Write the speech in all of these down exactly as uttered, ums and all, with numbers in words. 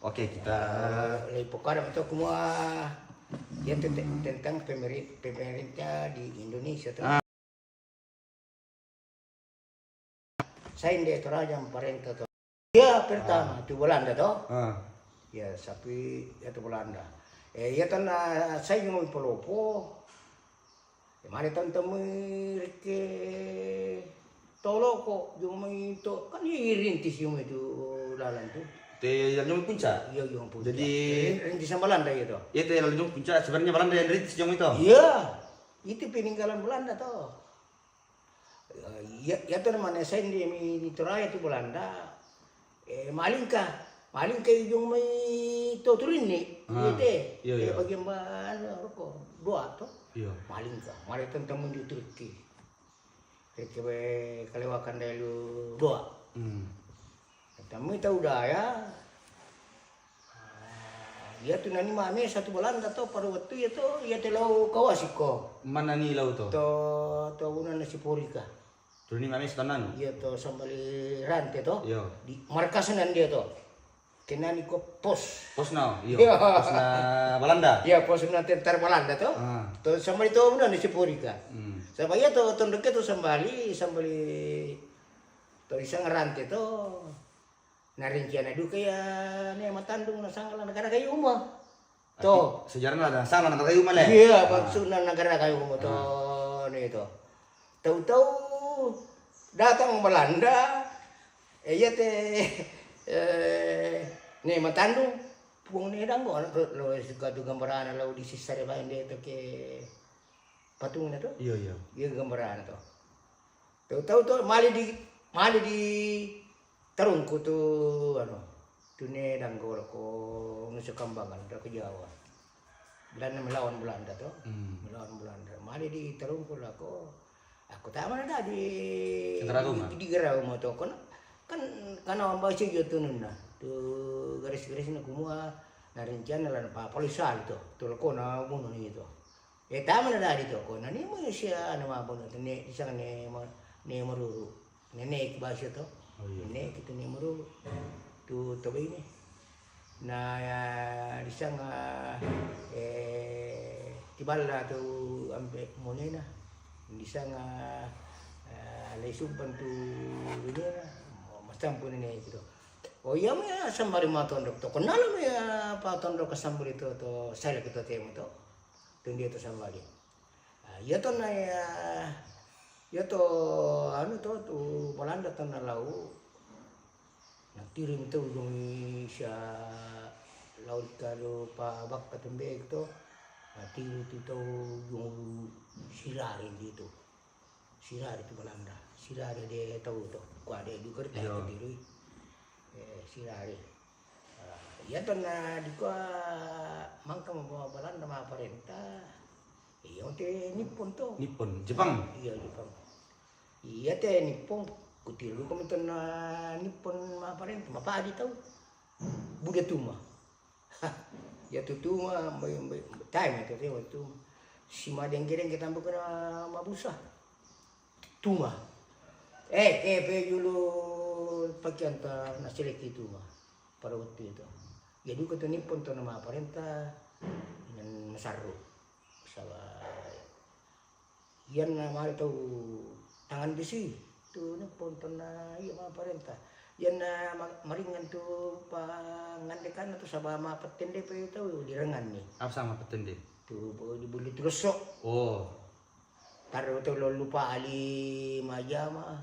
Oke, kita. Lagi pokoknya itu semua dia tentang pemerintah di Indonesia tuh. Saya indah itu raja parenta tuh. Ya pertama itu Belanda tuh. Ya sapi itu Belanda. Eh, ya tanah saya yang polopo. Mari tante merike toloko jumai to kan irintis jumai tu lalan tu. Te yang jumai puncak. Iya jumai puncak. Jadi rintis sama Belanda itu. Iya te lalan jumai puncak sebenarnya Belanda yang rintis jumai itu. Iya. Itu peninggalan Belanda to. Ya, ya to mana saya di Toraya tu Belanda. Eh, malingka. Malingka ujung mai to turinni. Iya te. Iya bagian mana roko doa to. Iya. Malingka. Mari tentang di Turki. Reke kalewakan dailu doa. Tami tau daya. Iya tu nani mame satu Belanda to pada waktu iya to iya te lau kawasiko. Mana ni lau to? To to una nasi porika. Tu ni mame satu nanu. Iya to sambali rante to. Iya. Di markas nan dia to. Kenani ko pos. Pos na. Iya. Pos na Belanda. Iya pos na tentara Belanda to. To sambali to una nasi porika. Sama iya to tondok to sambali sambali to isang rante to. Na rencana duka ya ne matandung na sangkala na kada kayu uma. To. Sejarah na ada sana na kayu male. Iya, maksudna na kada kayu uma to ne to. Tahu-tahu datang Belanda. Eh iya te eh ne matandung. Puang ne danggo lo suka tu gambarana lo di sisare bain de to ke patungna to. Iya iya. Iya gambarana to. Tahu-tahu to mali di mali di tarungku tu anu tu ne danggor ko nusa kambangan ke Jawa. Belanda melawan Belanda to. Melawan Belanda. Mali di tarungku lako. Aku tak mana dah di di gerau mau to kan kan karena ambasi jo tu nuna tu garis-garis na kumua na rencana lan pa polisal to tu lako na bunuh ni to. Eh tama na dadi to ko nani mo siya ano mabon to ne isang ne mo ne moruru ne ne ki basyo to. Ne ki to ne moruru tu to ba ini na isang eh tibala to ambe mo ne na isang eh lay sumpan tu ne na masampu ne ne ki to. O iya mo ya sambari matondok to ko nalo mo ya patondok ka sambari to to sala ki to temo to. Tun dia to sambali. Iya to na iya to anu to tu Belanda to na lau. Na tiring to ujung isya lau kalu pa bakka tumbek to. Na tiring tu to ujung sirari di tu. Sirari tu Belanda. Sirari de tau to. Kua de duka de tau tiring. Eh sirari. Iya to na dikua mangka mo Belanda ma parenta. Iya te Nippon to. Nippon, Jepang. Iya Jepang. Iya te Nippon. Kutiru ko to na Nippon ma parenta ma padi tau. Buda tuma. Iya tu tuma mai mai time itu te waktu. Si madenggereng kita bukan mabusa. Tuma. Eh, ke pe julu pakianta na seleki tuma. Pada waktu itu. Jadi ko to Nippon to nama parenta nan masarru. Saba iyan na mari tau tangan besi. Tu Nippon to na iya ma parenta. Iyan na maringan tu pangandekana tu saba ma patende pe tau direngan ni. Apa sama patende? Tu di bulu tu loso. Oh. Taro to lollu pali majama.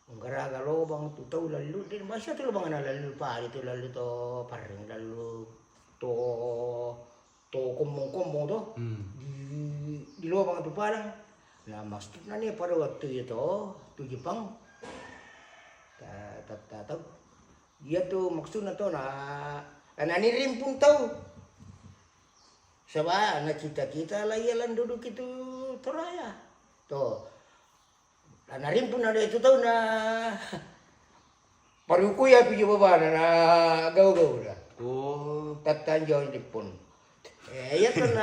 Garaga lobang tu tau lallu de masa tu lobang na lallu pali tu lallu to parring lallu to to kombong-kombong to di di lobang tu palang. Na maksudna ne pada waktu itu tu Jepang ta ta ta tau iya tu maksudna to na na nirimpun tau. Saba na kita-kita la iya lan duduk itu Toraya. To. La na rimpun ada itu tau na paruku ya piju babana na gau-gau da. Oh. Tattan jauh Nippon. Eh iya to na.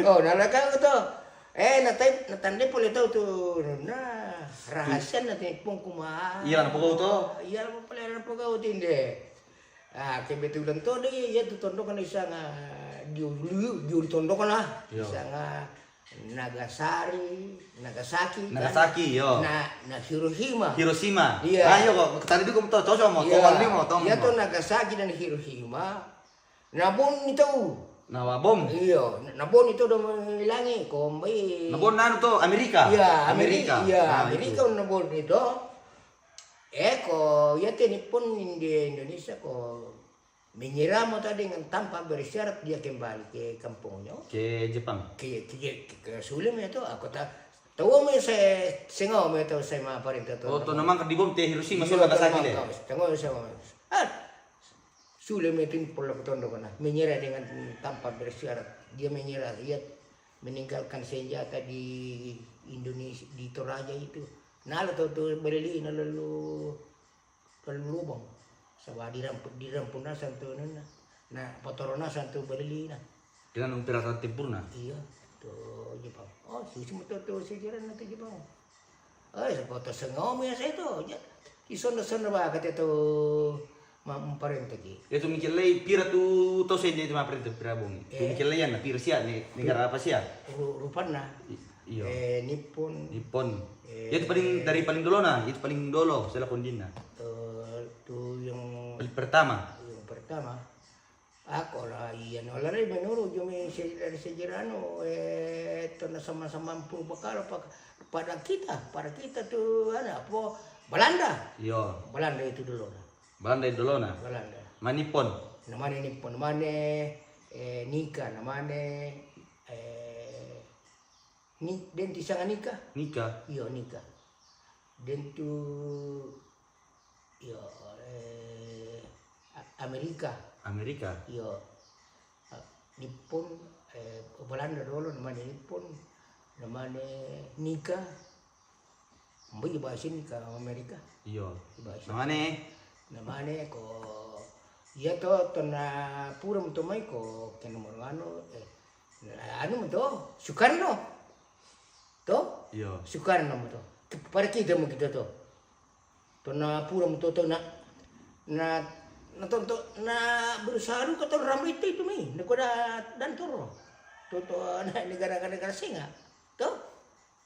Oh na la kau to. Eh, na tai, na tandai pole tau tu, na rahasia na tepong kuma. Iya, na pogau to. Iya, na pole na pogau tinde. Ah, kebetulan to de, iya tu tondok na isanga di ulu, di ulu tondok na. Iya. Isanga Nagasari, Nagasaki. Kan? Nagasaki, yo. Na, na Hiroshima. Hiroshima. Iya. Ah, yo, ko tadi du ko to, to mo to Iya. wali mo to. Iya to Nagasaki dan Hiroshima. Na bom ni tau. Na wa bom. Iya, na bom ni tau do ilangi ko mbai. Na bom nanu to Amerika. Iya, Amerika. Amerika. Iya, Ah, Amerika itu. Na bom ni to. Eh, ko iya te Nippon, India, Indonesia ko menyerahmo tadi dengan tanpa bersyarat dia kembali ke kampungnya. Ke Jepang. Ke, ke, ke, ke Sule me to, aku ta, tahu me saya sengau me to saya ma parenta to. Oh, to na mangka di bom te Hiroshima so Nagasaki le. Tengok sama. Ah, Sule me tin pola kotondo kana. Menyerah dengan tanpa bersyarat. Dia menyerah, dia meninggalkan senjata di Indonesia, di Toraja itu. Nalo to, to beli na lalu, lalu lubang. Saba dirampu, dirampu na santo na. Na, potoro na santo beli na. Dengan peralatan tempurna. Iya, to Jepang. Oh, susi mo to, to sejarah na to Jepang. Oh, sa poto sengau me sa to. Ja, isono-sono ba kate to ma, parenta ki. Itu mikir lei pira tu to sende itu ma parenta pira bom. Tu Eh. Mikir lei na pira sia ne, negara apa sia? Ru, rupanna. Iyo. Eh, Nippon. Nippon. Eh. Itu paling dari paling dolo na, itu paling dolo sela kondina. Eh, tu yang, Paling pertama. Yang pertama. Ako la iya no la menurut jumi se, dari sejarah no, eh, to na sama-sama pun bakal pa, pada kita, pada kita tu ana apa Belanda. Iyo. Belanda itu dulu na. Belanda itu dolo na. Belanda. Ma Nippon. Na mane Nippon, na mane, eh, Nika, na mane, eh, ni, den ti sanga Nika. Nika. Iyo, Nika. Den tu, iyo, eh, A, Amerika. Amerika. Iyo. Ah, Nippon, eh, Belanda dolo, na mane Nippon, na mane Nika. Mbai bahasa Nika Amerika. Iyo. Bahasa. Na mane? Na mane ko, iya to, to na pura mo to mai ko, kena mo anu, eh, anu mo to, Soekarno. To? Iyo. Soekarno mo to. Pada kita mo kita to. To na pura mo to, to na, na, na to, to, na berusaha du ka to ramai itu, itu mai. Na ko da dan toro. To, to, na negara, negara singa. To?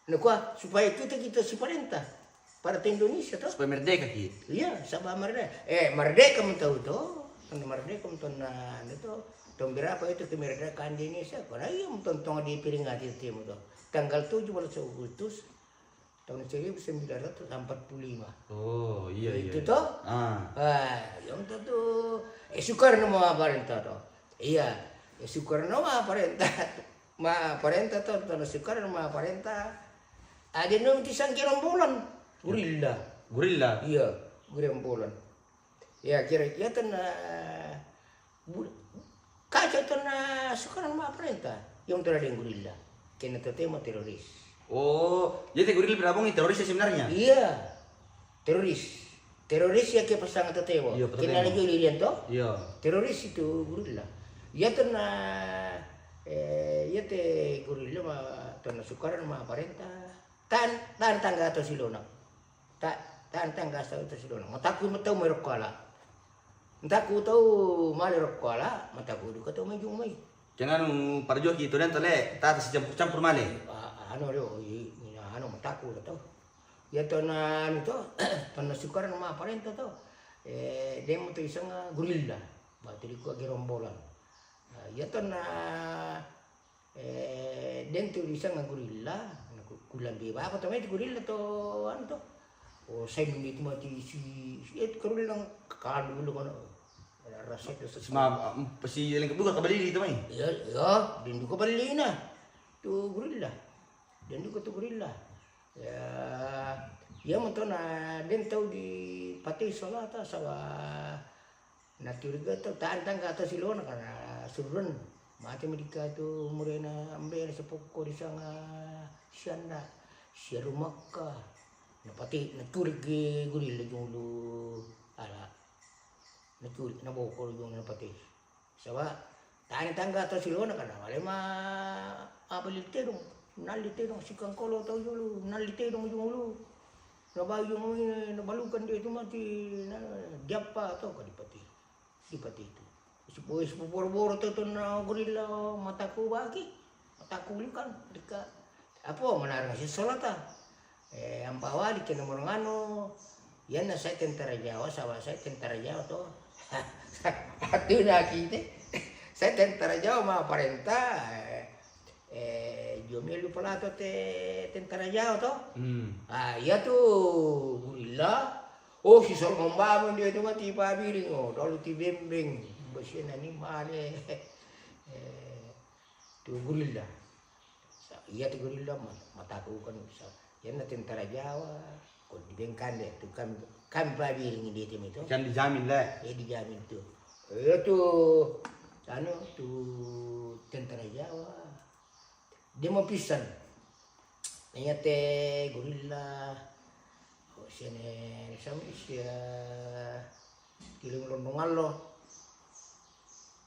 Na ko supaya kita, kita si parenta. Parenta Indonesia to. Supaya merdeka ki. Iya, saba merdeka. Eh, merdeka mo tau to. Kan merdeka mo to na, na to. Tahun berapa itu kemerdekaan di Indonesia? Karena iya mo to, to diperingati itu mo to. Tanggal tujuh belas Agustus tahun seribu sembilan ratus empat puluh lima. Oh, iya, iya. Itu to? Ah. Ah, yang to tu, eh, Soekarno ma parenta to. Iya, eh, Soekarno ma parenta. Ma parenta to, to Soekarno ma parenta. Ada no ti sang gerombolan. Guerrilla. Guerrilla. Iya, gerombolan. Ya, kira, ya, to na, bu, kaca to na Soekarno ma parenta. Yang to ada yang guerrilla. Kena to tema teroris. Oh, jadi guerrilla bergabung ini teroris ya sebenarnya? Iya. Teroris. Teroris ya ke pasang to tema. Iya, Kena pertama. Lagi lian to? Iya. Teroris itu guerrilla. Ya to na, eh, ya te guerrilla ma, to na Soekarno ma parenta. Tan, tan tangga to silona. Ta, tan tangga to silona. Mataku matau mai rokko ala. Mataku tau male rokko ala, mataku du ka tau mai jung mai. Kena nu parjoki to dan tole, ta si campur-campur male. Ah, anu do, i, ina anu mataku do to. Ya to na anu to, to na Soekarno ma parenta to. Eh, demo to isanga guerrilla. Ba to dikua gerombolan. Ah, ya to na, eh, den to isanga guerrilla. Anu ku, kulan be bapa to mai guerrilla to anu to. Oh, saya menit mati si, si, eh, guerrilla kalu dulu kono. Rasa itu Sima, um, pasi lengkap juga kabali itu mai. Iya, iya, den duka ballina. Tu guerrilla. Den duka tu guerrilla. Ya, iya mo to na den tau di pati solata saba na curiga to tantang ka to silona kana surun. Mati medika tu murena ambe na sepoko di sanga sianda. Siaru Makka. Na pati na curiga guerrilla julu ala. Na curiga na boko julu na pati. Saba tani tangga to silona kana male ma apa lil tedong. Nalli tedong sikangkolo tau jolo, nalli tedong jolo. Nabayu mo, nabalukan dia tu mati, na diappa tau ka dipati. Dipati itu. Sipu, sipu boro-boro tau tu na gorilla mataku baki. Mataku likan, dika. Apa manarang si solata. Eh, ampawali kena morongano. Iyanna saya tentara Jawa, saba saya tentara Jawa to. Artinya kita, saya tentara Jawa ma parenta. Eh, eh, jomelu palato te tentara Jawa to. Hmm. Ah, iya tu gorilla. Oh, si sol ngombamu dia tu mati pabiring, oh, dalu ti bembeng. Bosina ni male. Eh, tu gorilla. Sa-, iya tu gorilla ma-, mataku kan sa-, iyanna tentara Jawa, ko dibengkande tu kami, kami pabiring dia tu itu. Kan dijamin le. Iya dijamin tu. Iya tu, anu, tu tentara Jawa. Dia mau pisan. Iya te gorilla. Oh, sene sama sia. Kilim londongallo.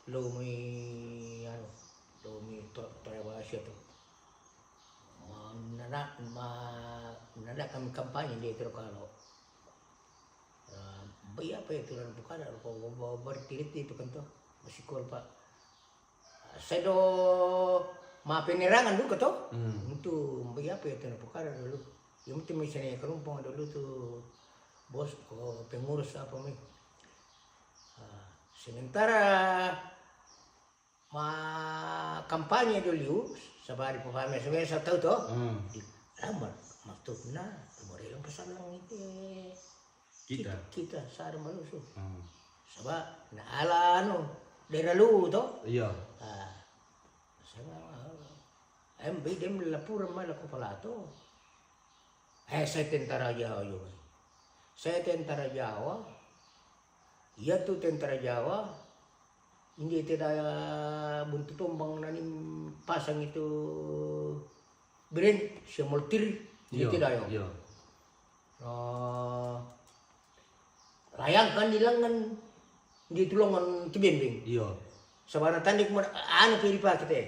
Lumi, anu, lumi to-, tore bahasa tu. Ma-, nana-, ma-, nana kami kampanye dia tu kalau. Ah, bai apa itu dan bukan ada kau bertiriti itu kan tu. Masih kol, Pak. Sedo ma penerangan duka to. Hmm. Untuk bai apa itu na pukara dulu. Yang penting misalnya kerumpung dulu tu bos ko pengurus apa mi. Ah, sementara ma kampanye dulu, sabari papa mesa-mesa tau to. Hmm. Di lamar maksudna, lamar ilang pasalang itu. Kita. Kita, kita sada malusu. Hmm. Saba na ala anu, daerah lu to. Iya. Ah. Sanga, em, bai dem laporan mai lako palato. Eh, saya tentara Jawa juga. Saya tentara Jawa. Iya tu tentara Jawa. Inde te daya buntu tombang nani pasang itu brand, sia moltir, inde te daya. Iya. Ah, layangkan di lengan, di tulungan tu bembeng. Iya. Sabana tanding mo-, anu pe dipake te.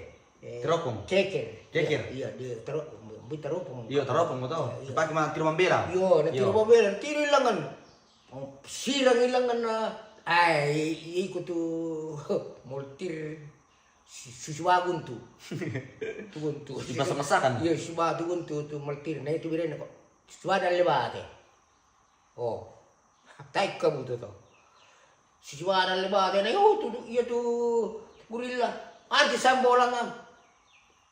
Eh, teropong. Ceker. Ceker. Iya, iya, dia tero-, bui teropong. Iya, teropong mo to. Iya, iya. Dipake ma tiro mambela. Iya, na tiro mambela, tiro ilangan. Oh, sirang ilangan na, ai, i-, iku tu moltir si-, susu bagun tu. Tu guntu. Dipasa-pasakan. Iya, susu bagun tu, tu moltir. Na itu birena ko. Suada lebate. Oh. Taik ka buto to. Sisiwara le bate na, oh, tu, iya tu gorilla. Ati sambolang am.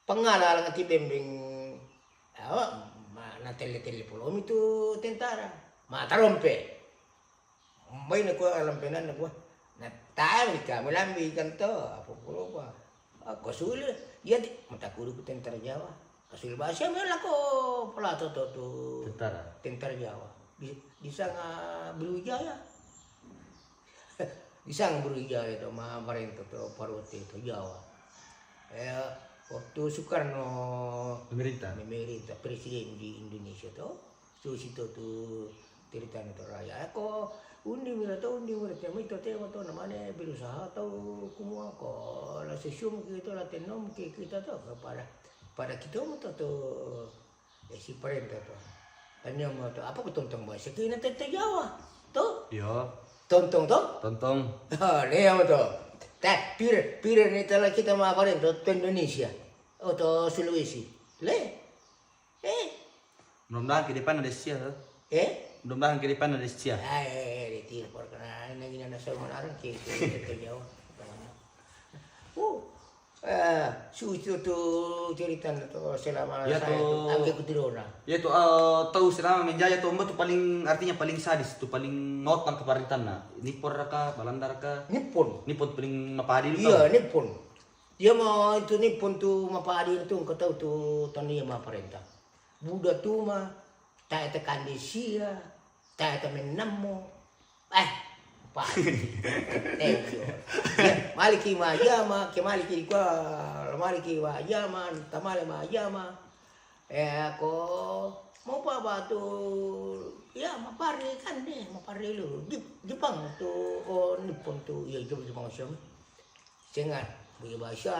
Pangala lang ti bembeng. Awa, ma, na tele-tele polomi tu tentara. Ma tarompe. Mai na kua alampenan na kua. Na tami ka, melambi kan to, apa polo kua. Ah, ko sule, iya di, matakudu ku tentara Jawa. Ko sule bahasa me lako palato to tu tentara. Tentara Jawa. Di, di sanga Brawijaya. Di sanga Brawijaya to ma parento to parote to Jawa. Eh, waktu Soekarno memerintah. Memerintah, presiden di Indonesia to. Susi to tu ceritana to raya. Ako, undi mira to, undi mira te, mai to te, to na mane berusaha tau kumua ko, la sesium ki to, la tenom ki kita to, pada, pada kita mo to, to, eh, si parenta to. Tanya mo to, apa ko tontong bahasa kina te, te Jawa? To? Iya. Tontong to? Tontong. Oh, le mo to. Te, pir, pir ni tala kita ma parenta to Indonesia. Oh, to Sulawesi. Le. Eh. Mudah-mudahan ke depan ada sia, to. Eh? Mudah-mudahan ke depan ada sia. Ah, eh, eh, di telepon karena ini gini na so manarang ke, ke, ke Jawa. Uh, eh, susu tu cerita tu selama saya tu, angke kutirona. Ya tu, eh, tahu selama menjajah tu, Mbak tu paling, artinya paling sadis tu, paling ngotang ke paritana. Nippon raka, Balanda raka. Nippon. Nippon paling mapadi tu. Iya, Nippon. Iya ma itu Nippon tu mapadi tu, engkau tahu tu, tania ma parenta. Buda tu ma, tae te kande sia, tae te mennammo. Eh, pa. Eh, iyo. Iya, maliki ma jama, ke maliki di kua, maliki ma jama, tamale ma jama. Eh, ako, mau pa batu, ya, mapare kan deh, mapare lu. Jep-, Jepang tu, oh, Nippon tu, iya, Jep-, Jepang siam. Sengat, bui bahasa.